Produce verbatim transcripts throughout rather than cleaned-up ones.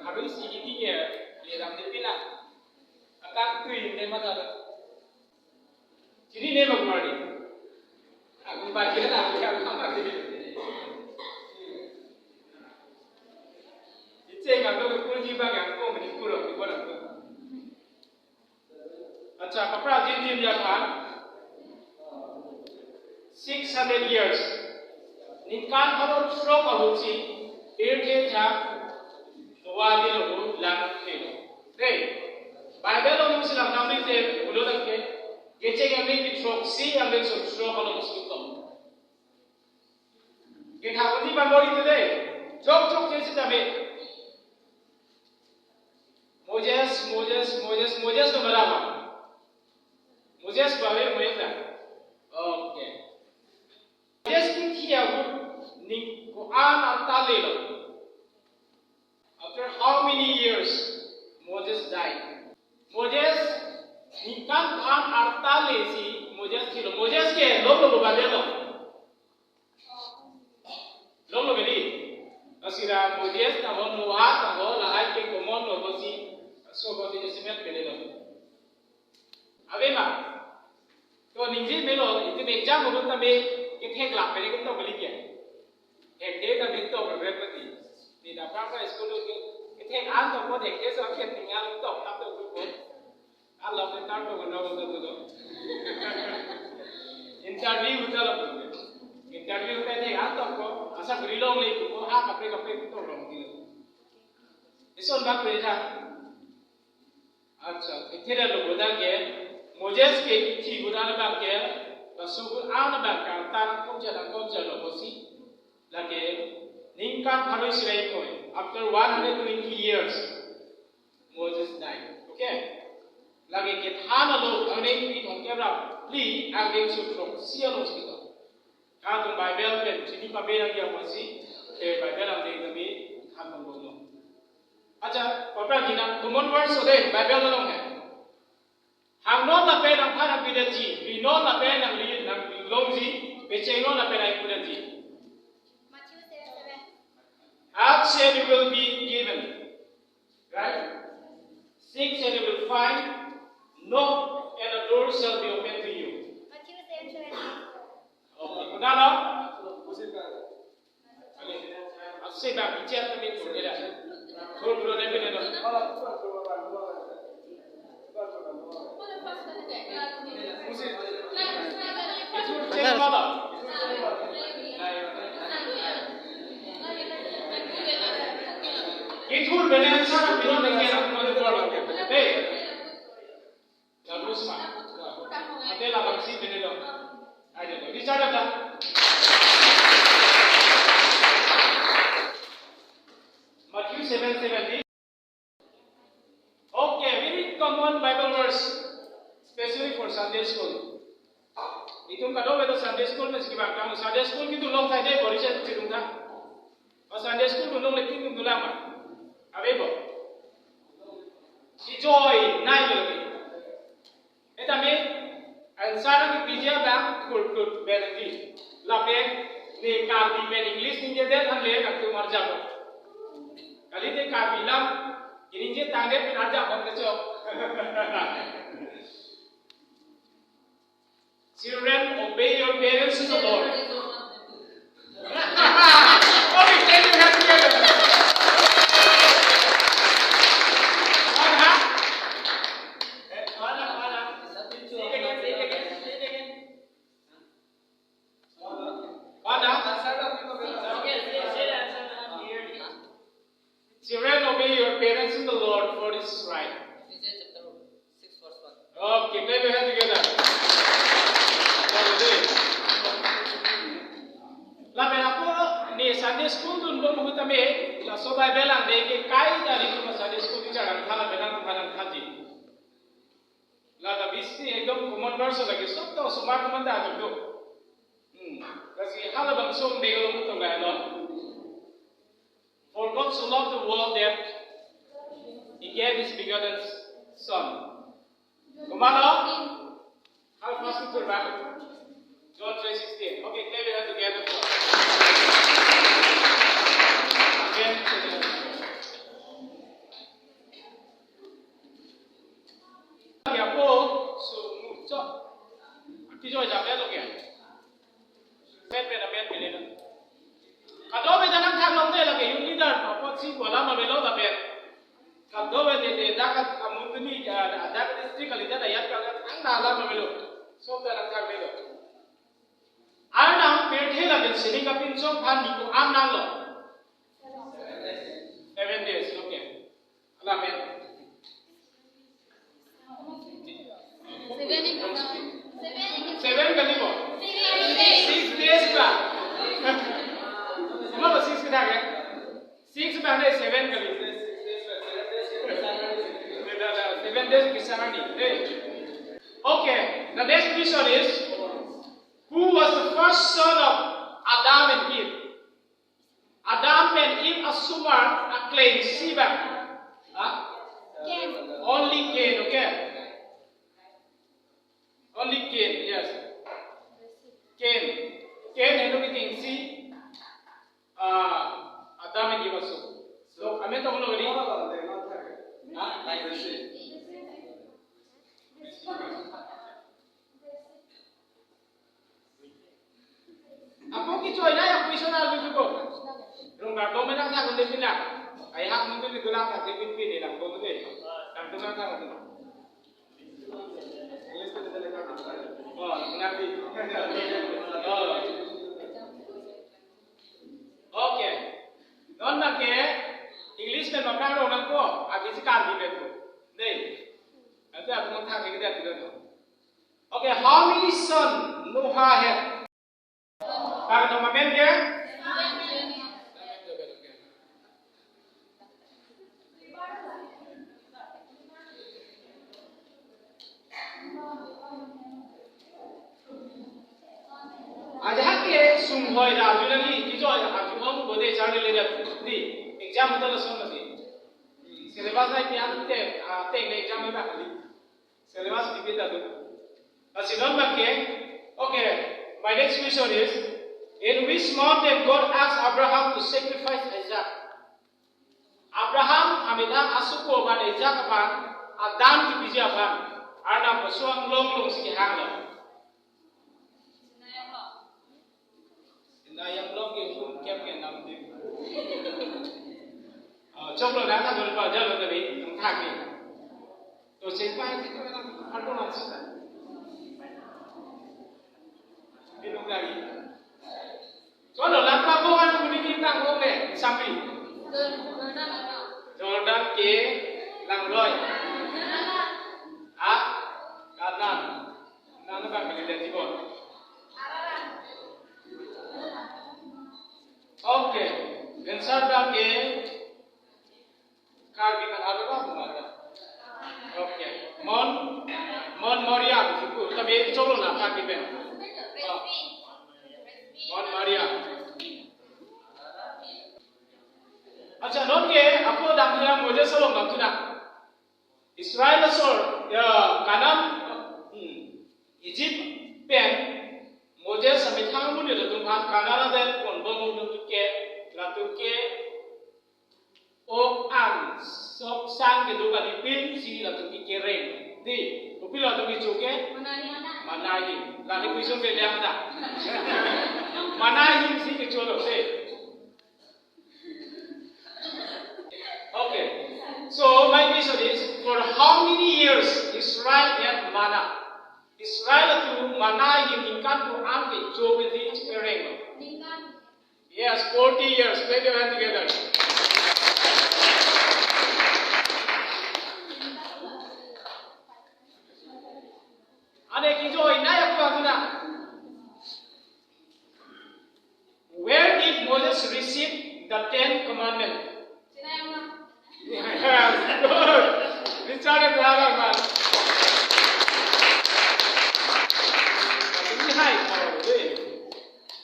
Harus ini dia, dia dalam dia bilang. Akan tu ini mana? Sini ne bang mari. Aku baca dah, aku yang sama sini. Icek aku ke kunci bang yang kau menipu orang di mana? Acha, kapra jin jin ya kan? Six hundred years. Ningkan pharo throk ahut si, pirthe thak, Noah dilo lang thelo. Hey, Bible along si lang nang te ulo lang ke, kecheng yang ni throksi yang ni so throk along si to. Kethak undi ban bori today. Chok chok chesi tame. Moses, Moses, Moses, Moses no marama. Moses bawe Moses na. Okay. Moses kithi ahut ning ko-an arta lelo. After how many years Moses died? Moses ningkan ko-an arta le si Moses thelo. Moses ke longlo ba lelo. Longlo beli. Asira Moses ta ho Noah ta ho lahai ke common lo ho si. So ho si estimate beli lo. Ave ma. To ningje melo, iti me jam mo ta me, kethek lap pele ketok beli ke. Hekde ta me tok rep mati. Ni da pra pra school ke, kethek an tok ko hekde so ke tinggal tok tap tok ko. Alo ke tar tok ko no ko to. Interview ta lo. Interview ta thek an tok ko, asa beri longle ko, ha kapre kapre tok long ki. Ison bak pele tha. Acha, ithera lo boda ke, Moses ke kithi boda na bak ke, laso ko ana bak ke, tan komcha dan komcha lo bosi, lake, ningkan pharo isi ra ingkoi, after one hundred twenty years, Moses died. Okay? Lake kethan alo, ang neng pi thong ke rap, li, ang neng sutrok, sia lo sito. Kadung Bible pen, sini pabe nang dia masi, ke Bible ang dei kami, han bang bang. Acha, papa gina, common verse ode, Bible along hai. Hangnon lapen nangphan nangpidet ji, rinon lapen nangri, nanglong ji, pechengnon lapen nangpudet ji. Matthew seven seven. Ask and you will be given. Right? Seek and you will find. Knock and the door shall be opened to you. Matthew seven seven. Okay, kuna lo? Ase bang, ichat kami tu kira. Tur tur ne bine lo. Itu cek apa? Itu bine sana bine ne kira. Hey. Lalu semua. Ada lapan si bine lo. Ada lo. Richard ada. Matthew seven seventeen. Okay, very common Bible verse, especially for Sunday school. Itum kadokave to Sunday school pen si kibang kang, Sunday school kitu long side bori se chirung ta. O Sunday school tu long le kitu tu lama. Ave bo. Si joy nai lo. Eta me answer ke pija bang kul kul berdi. Lapen ne Karbi pen English ningje det han le kang tu marjap. Kali te Karbi lam, ningje tangdet pen arjap bang kechok. Children, obey your parents in the Lord. Okay, clap your hands together. One hand. One hand, one hand. Say it again, say it again, say it again. One hand. Say it again, say it again. Children, obey your parents in the Lord, for this is right. Ephesians chapter six, verse one. Okay, clap your hands together. Lapen ako ne Sunday school dun dun ahut tame, laso Bible ang dei ke kaita ri tu Sunday school teacher ang thala penang penang thaji. Lata bisi ekdom common verse lagi, sob ta osomar teman ta atum do. Hmm. Lasi halabangso dei lo mutu ga lo. For God so loved the world that he gave his begotten Son. Komat lo? Hal first scripture ba? John three sixteen. Okay, clap your hands together for. Again. So ta nangthan delo. Arnam pirthe lapen sining kapinchong aphan ni ko-an nanglo? Seven days, okay. Amen. Seven in Seven kali bo? Six days ba? Semua ba six kita kan? Six ba ne seven kali. Seven days kisarani. Hey. Okay, the next question is, who was the first son of Adam and Eve? Adam pen Eve asomar akleng isi ba? Ha? Cain. Only Cain, okay? Only Cain, yes. Cain. Cain helo kechengsi, ah, Adam and Eve aso. So, amen to holo gari? Ha? Ako kichoi na ya question arju juko. Rong kardom menang sa kunde pina. Ai hak mungkin itulah tak pin pin ni lang kunde. Kardom menang sa kunde. Oh, nanti. Oh. Okay. Non na ke English pen makan rong nangko, abi si Karbi pen ko. Dei. Nanti aku mangthang ke dia tidak. Okay, how many son Noah had? Kardom amen ke? Ajahak ke sumhoi ra arju lagi, kichoi arju om bode charli le dat. Di, exam hotel son lagi. Syllabus ai pian te, ah, te exam ba kali. Syllabus bibit adu. Lasi non bak ke, okay, my next question is, in which mountain God asked Abraham to sacrifice Isaac? Abraham amethang asupo aphan Isaac aphan adan kipiji aphan Arnam koson anglong along si kehanglo? Sinai anglong ke hum kep ke nam dim. Ah, choklo na ta dol pa jalo tabi, nangthak ni. To chepa hai sito na phato na sita. Binong lagi. Cholo, langpa ko ang muni kintang ko me, sambi. Jordan ke langroi. Ah, Kanan. Nang bang kali dia jibon. Okay. Answer bang ke Karbi kan ada lah, ada. Okay. Mon, Mon Moria, siku. Tapi cholo na Karbi pen. Oh. Mon Moria. Acha, non ke ako dam dia Moses along dam tu na. Israel asor, ya, Kanan, hmm, Egypt pen, Moses amethang amonit atum aphan Kanan adet ponbom atum ke, latum ke, ok an, sok sang kedo kali pinsi latum ke kereng. Di, kopi latum ke choke? Manna him. Manna him. Lali kuison ke liang ta. Manna him si kecholo, di. Okay. So my question is, for how many years Israel ate manna? Israel atum manna him ningkan ko-an kecho pedi chipereng? Yes, forty years. Clap your hand together. Ane kijo ina ya kuatuna. Where did Moses receive the Ten Commandments? Yes, good. Richard Abraham, man. Ini hai, oh, deh.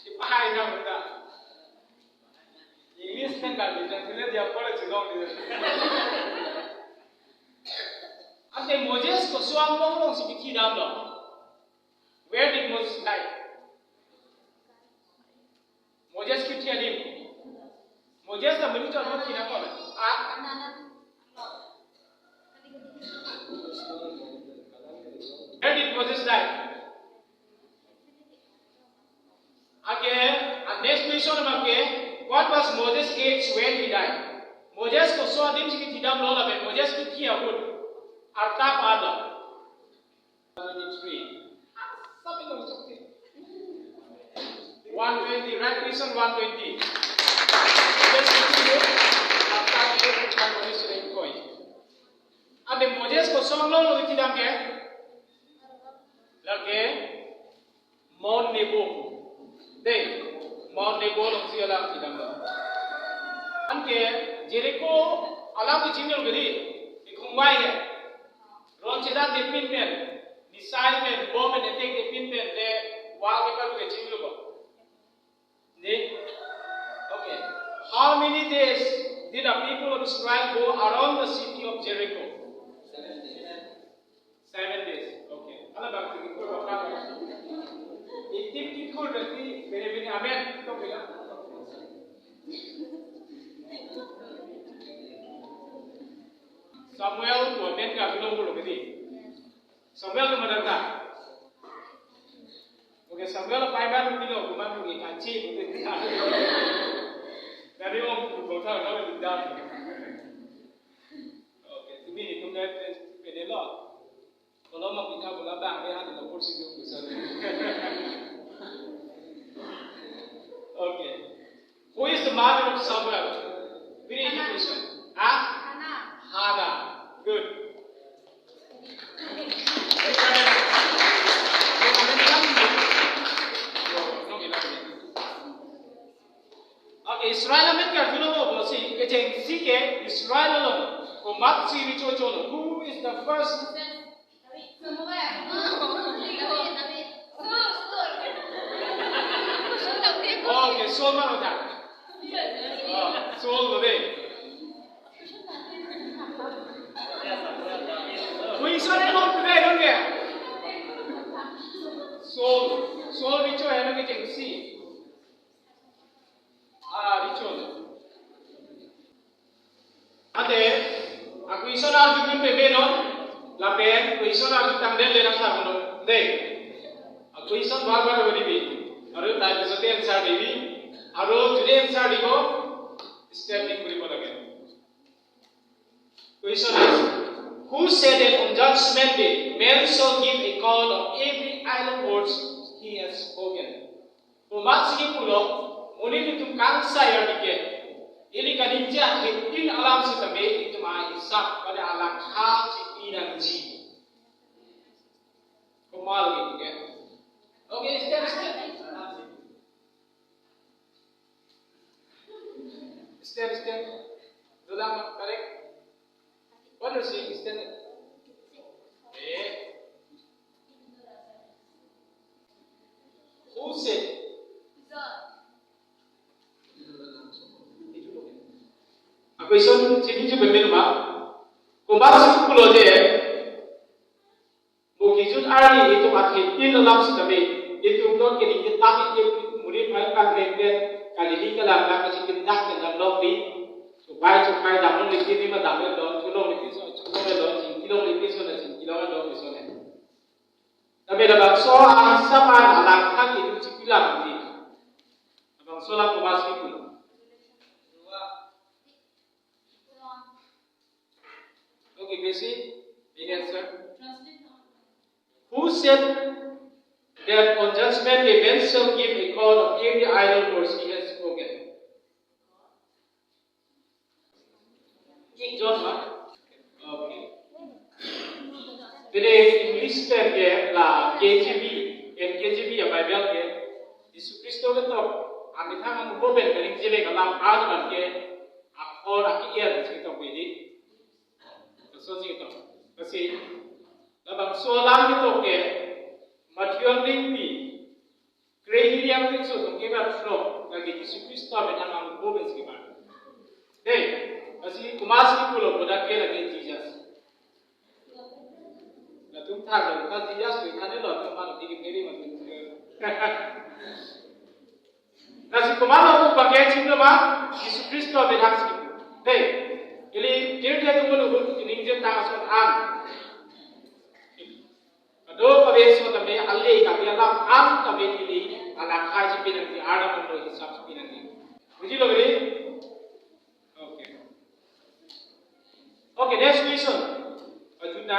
Ipahai na benda. English kan kan, translate dia pore chilong dia. Ante Moses koson anglong along si kithi damlo? Where did Moses die? Moses kithi adim. Moses ta menu chot mot kina kona. Ah? Where did Moses die? Okay, and next question ke, what was Moses' age when he died? Moses koson adim si kithi damlo lapen Moses kithi ahut arta ko-an lo? Twenty-three. One twenty, right? Question one twenty. Just continue. After you can always rank point. Ante Moses kosonlo lo chedam ke? Lake Mount Nebo. Dei, Mount Nebo alongsi alam chedamlo. Anke Jericho alam kechinilo kedi, ikhumbai he. Ron chedan depin pen, missile pen, bomb pen attack depin pen, le wall kepalu kechinilo ko. Dei? Okay. How many days did the people of Israel go around the city of Jericho? Seven days. Okay. Ala bang tinggi kur apa? Itik ikur berarti bini-bini amen. Itu beda. Samuel tu amen ka belum belum ini. Samuel tu mana dah? Okay, Samuel apa yang baru pino kuman pergi kaci. Dari om kota kalau tidak. Okay, tumi itu kan pede lo. Kalau mau kita bola bang dia ada nomor sih tu. Okay. Who is the mother of Samuel? Very easy question. Ah? Hannah. Hannah. Good. Okay, Israel amen karjulo bo si kechengsi ke Israel along komatsi recho cholo. Who is the first? Okay, Saul ma udah. Oh, Saul lo dei. Who is on the phone today, don't get? Saul, Saul recho hai na kechengsi. Ah, recho. Ante, a question arjudun peme non, lapen question arju tangdel le nang sarno. Dei. A question bar bar beri bi. Aro tai peso te answer debi. Aro jodi answer dibo, step ni kuri bo lage. Question is, who said that on judgment day, men shall give account of every idle words he has spoken? Komatsi kepulo, monit itum kangsai arni ke, ili kaningje akhir in alam sitame itum ahisap pada alakha chipi nangji. Komat gitu ke. Okay, step, step. Step, step. Dolang, correct? What do you say, step? Eh. Who said? A question, chini chu peme ma. Komatsi kepulo je, mo kejut arni itum akhir in alam sitame, itum non kini kita ke muri mai pagre pen, kali ni kalam na kachi kindak pen dam lok di, chupai chupai dam lok di, ni ma dam lok, chulong di so, chulong di so, chingkilong di so na chingkilong di so na. Tapi labangso ahisap an alakha ke itum chipi lam di. Labangso alam komatsi kepulo. Okay, Gracie, any answer? Who said that on judgment day men shall give account of every idle words he has spoken? King John, ma? Okay. Today English pen ke la K J V, N K J V a Bible ke, Jisu Khristo ketok amethang angbo pen kaningje le alam an ke akhor aki er si ketok bedi. Laso si ketok. Lasi labangso alam ketok ke Matthew angdengpi, kre hini angdengso atum ke bar throk, lake Jisu Khristo amethang angbo pen si kebar. Dei, lasi komatsi kepulo bodak ke lake Jesus. Latum thak lo, ka Jesus ko thane lo, ka mano digi meri mano. Lasi komat lo pu pakai chim lo ma, Jisu Khristo amethang si. Dei, ili tir dia tumun uhut ningje ta ason an. Kado kave so tame ale kave alam an kave ili alakha chipi nangji, arnam lo hisap chipi nangji. Bujilo beri? Okay. Okay, next question. Arjuna,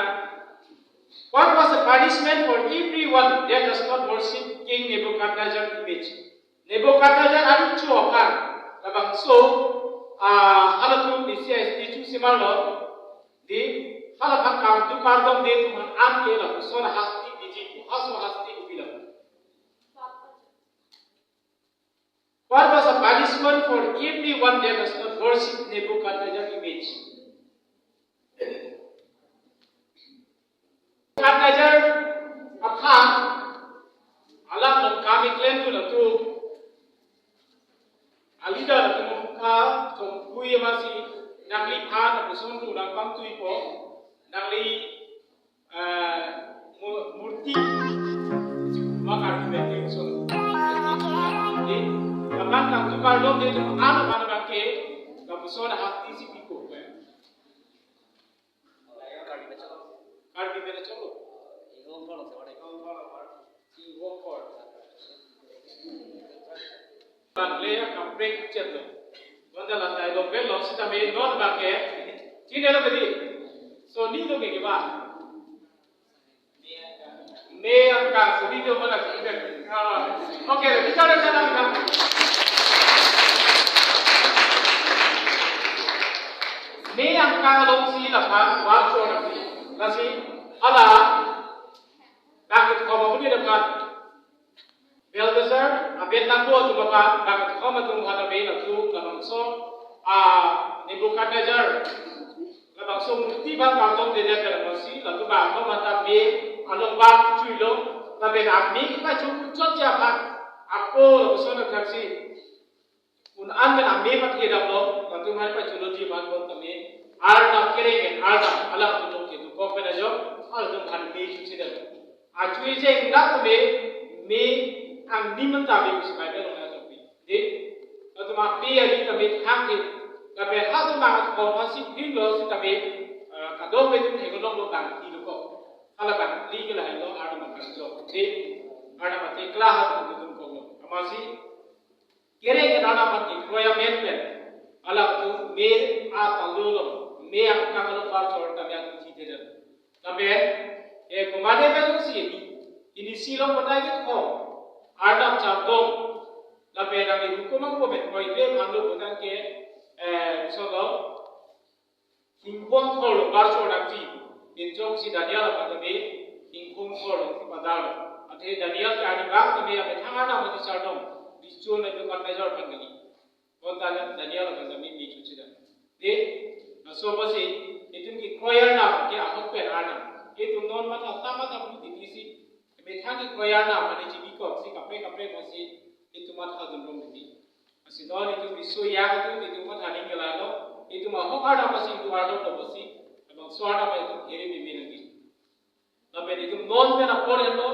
what was the Punishment for everyone that does not worship King Nebuchadnezzar image. Nebuchadnezzar aruchu aphan labangso, ah, halatum D C I statue semarlo, di halaphan kangduk kardom de atum aphan ke lapuson hasti diji, halaso hasti kopilo. What was a punishment for everyone that does not worship Nebuchadnezzar image? Nebuchadnezzar aphan alam nangkami klemdun atum, a-leader atum ka tongpui amatsi nangliphan lapuson tu nangpangtuipo, nangli, eh, mu-, murti makar beti so. Di, kapan kangduk kardom de atum aphan abangke lapuson hasti si piko. Karbi mena cholo. Ingkong kor. Ingkong kor. Bang le ya kaprek chet lo. Bonta la tai lo bel lo sitame non bangke. Chine lo bedi. So ni lo ke ba. Me angka, so ni lo mana ke. Ah, okay, bicara jalan ka. Me angka alongsi laphan war chor nangji. Lasi hala bangkethom amonit aphan, Belteshazzar, Abednego atum aphan, bangkethom atum aphan ave latum labangso, ah, Nebuchadnezzar labangso murti aphan kangdong dedet pen amatsi, latum bangkethom anta me along bang chuilo, lapen ame kachung chotji aphan ako lapuson athak si un-an pen ame pathedamlo, latum aphan pachuloji aphan bon tame, Arnam kereng-et Arnam, alam atum ke tu kok pen ajo, halatum aphan me chuchedam. Achui jeng dak tame, me angni menta ave pusi Bible along ajopi. Di, latum ape ari tame thang di, lapen halatum bangkethom aphan si phin lo sitame, eh, kadokave atum theklonglo bangli lo kok. Hala bangli ke lahelo Arnam akangjok. Di, Arnam ate kla halatum atum kok lo. Amatsi, kereng-et Arnam aphan kekroi amen pen, halatum me atalo lo, me angkang along war chor tame atum chithedam. Lapen, eh, komatne pen si ini, ini si long kotai ke ko, Arnam chardom, lapen nangli hukum angko pen kroikre aphan lo putangke, eh, so lo, hingkong kor lo war chor nangji, pinchong si Daniel aphan tame hingkong kor lo si padar lo. Athe Daniel ke arnivang tame amethang Arnam ati chardom, bichun Nebuchadnezzar aphan kali. Bonta Daniel aphan tame me chuchedam. Di, laso apotsi, itum kekroi Arnam ke ahok pen Arnam. Itum non matha ta matha putiti si, methang kekroi Arnam aphan chibi kok si kaprek kaprek apotsi, itum matha dun rong di. Lasi non itum riso-ejang atum, itum matha ning ke lahelo, itum ahok Arnam apotsi itum ardom lo apotsi, labangso Arnam itum here meme nangji. Lapen itum non pen apor henlo,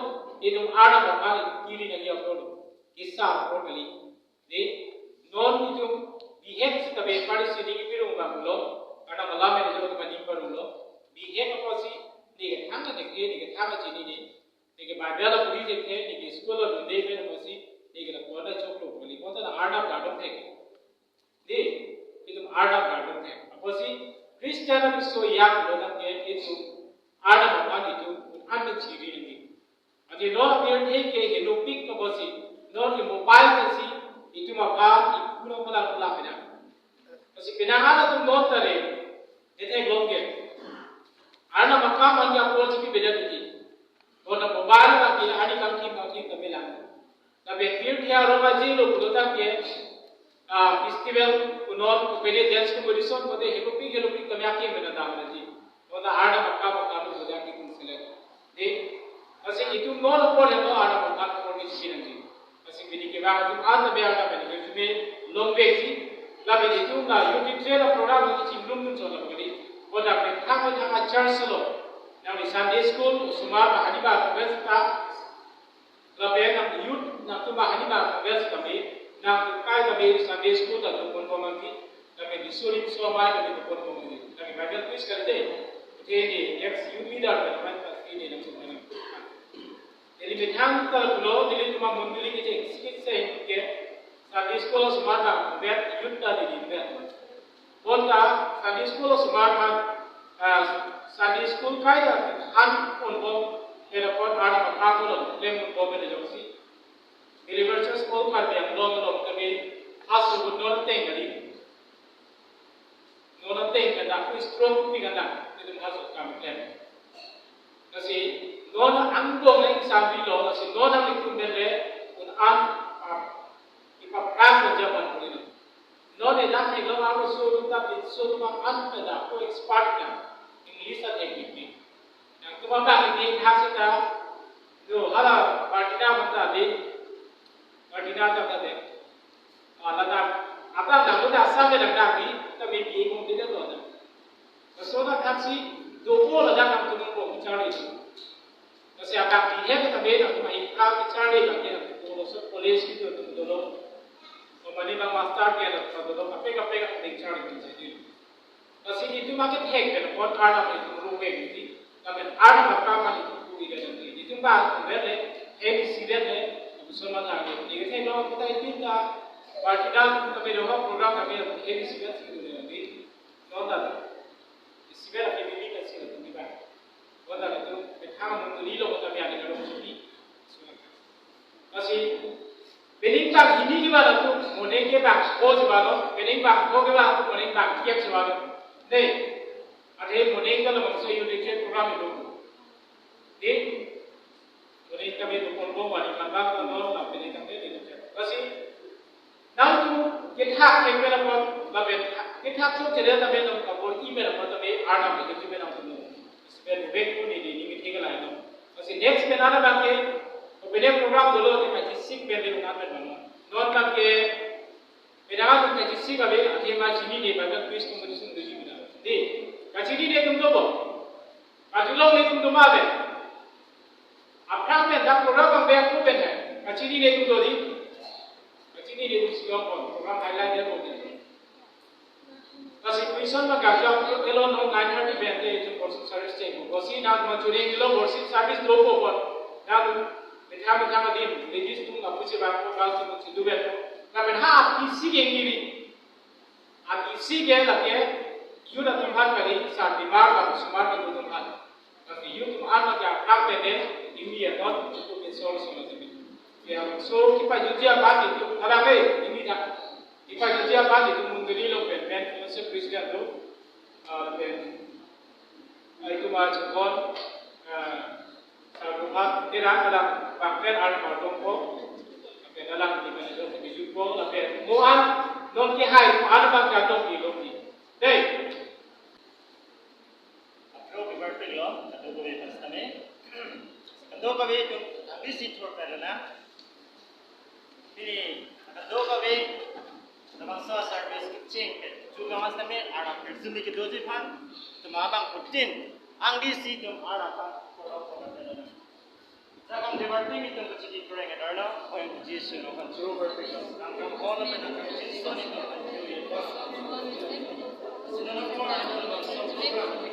itum Arnam aphan itum kiri nangji apor lo, kisa apor kali. Di, non itum bihek sitame Pharisee ning pirung bang lo, Arnam alam pen itum kamaning parung lo, bihek apotsi, neke thang neke, neke thang chinine, neke Bible apuri thekthe, neke school adunde pen apotsi, neke lapu-an choklo kali, bonta la Arnam kardom thek. Di, itum Arnam kardom thek. Apotsi, Christian atum riso-ejang lo tangte itum Arnam aphan itum un-an pen chiri nangji. Athe non apirthe ke henopik apotsi, non ke mobile pensi, itum aphan itum aphan lang lang pena. Lasi penang halatum non tare, ete glong ke. Arnam akam aphan ke apor chipi beda titi. Bonta mobile aphan ke ani kangkim kangkim tame lang. Lapen pirthe arong aje lo pulo tangte, ah, festival punon, kopine dance competition, kote helopik helopik tame akim mena dam nangji. Bonta Arnam akam akam lo pulo tangte kun select. Di, lasi itum non apor henlo Arnam akam apor ke chiri nangji. Lasi pini kevang atum anta be Arnam pen resume longvekji. Lapen itum la youth trail program kachingrum dun chot lo kali. Bonta pen thang pen thang a-church lo, nangli Sunday school osomar ba hadi ba conference ta, lapen nang youth nangtum ba hadi ba conference tame, nangtum kai tame Sunday school ta tupon pon nangji, lapen riso rimso amei tame tupon pon nangji, lapen Bible quiz kalite, athe ne ex youth leader pen amei ta si ne nangtum nang. Neli methang ta pulo, nelitum amondoli ke jeng sikit se ke, Sunday school osomar ta vet, youth ta neli vet. Bonta Sunday school osomar aphan, ah, Sunday school kai ta han on bom, Kaya pon arnam aphan lo, klem government agency. Deliver church all Karbi Anglong along kami, haso non ateng kali. Non ateng kan aku strong pi kan na, itu haso kami klem. Lasi non angbong na exam pilo, lasi non nanglitum pen le, un an, ah, ipaphrang ko jaman ko ini. Non ne dak ne lo aro so ta bin so ta an ta da ko expert kan. English ta teknik ni. Nangtum abang ini hak seta. Do hala partina mata di. Partina ta ta de. Ah, lata abang dak ta sa me dak dak di. Ta me bi mung di dak do ta. Laso ta thaksi do ko ladak nangtum nangkong charli. Lasi abang di he kata be nangtum ahi ka charli abang ke nangtum do laso college kitu nangtum dolo. Mane bang master ke nangtum dolo. Kape kape nangtum charli nangtum jadi. Lasi itum akethek pen pon arnam itum ruwe miti. Lapen arnam akam itum ruwe dan miti. Itum ba ruwe le, heavy civil le, itum semana le. Ikethek lo kita itum ta, party dan kami doha program kami heavy civil si ruwe miti. Non ta. Civil kami miti kan si ruwe miti ba. Wanda itu, methang munduri lo kami ada kalau mesti. Lasi, pining bang hini ke ba tu, moning ke bang ko si ba lo, pining bang ko ke ba tu, moning bang kiak si ba lo. Dei, ada moning kalau bangso unit program itu. Dei, moning kami tu pon bom wani kan bang kan lo, lah pining kami di. Lasi, nangtum kethak kepela pon, lapen kethak so channel tame nang kabor email pon tame arnam ke tame nangtum. Spend back pun ini ini tinggal aja. Lasi next pen arnam abang ke, opening program dolo ke kachi sik pen dulu ngamen bang. Non abang ke, pen abang ke kachi sik abe, ati ma chini de bang quiz competition dulu juga. Dei, kachini de tum do bo. Kachulong de tum do ma be. Aphrang pen dak program abang be aku pen he. Kachini de tum do dei. Kachini de tum si lo pon, program highlight de pon. Lasi question ma gajak tu elo no nine thirty pen te itum borsi service cheng. Borsi na ma churi lo borsi service lo po pon. Na tu methang methang adin ladies tum apu si bang ko gal tum si du bet. Na pen ha api si ke ngiri. Api si ke lake youth atum aphan kali sa dimar la sumar ke atum aphan. Tapi youth atum aphan ke aphrang pen ini ya non cukup insol so lagi. Ya so kipajutji abang itu ada ke ini dah. Kipajutji abang itu munduri lo pen pen fellowship president tu. Ah, pen, ah, itu ma chakon, ah, Sarbubhat tera kalang bangker ar kordon ko. Pen alang di pen itu kebiju ko, lapen mo an non ke hai mo an bang jatuh di lo di. Dei. Apro ke berpik lo, kado kave pas tame. Kado kave tum habis si thor karena. Pini, kado kave, labangso service kecheng ke. Chu kamas tame, arnam persumi kedoji aphan, tuma bang fourteen, angdi si tum arnam pang, korok korok karena. Sakam debar ting itum kachiki kurang adarlo, poin Jisu no kan churu berpikir. Nangkam hon pen nangkam Jisu ni kan churu ya. Sino no kumar no kan so program.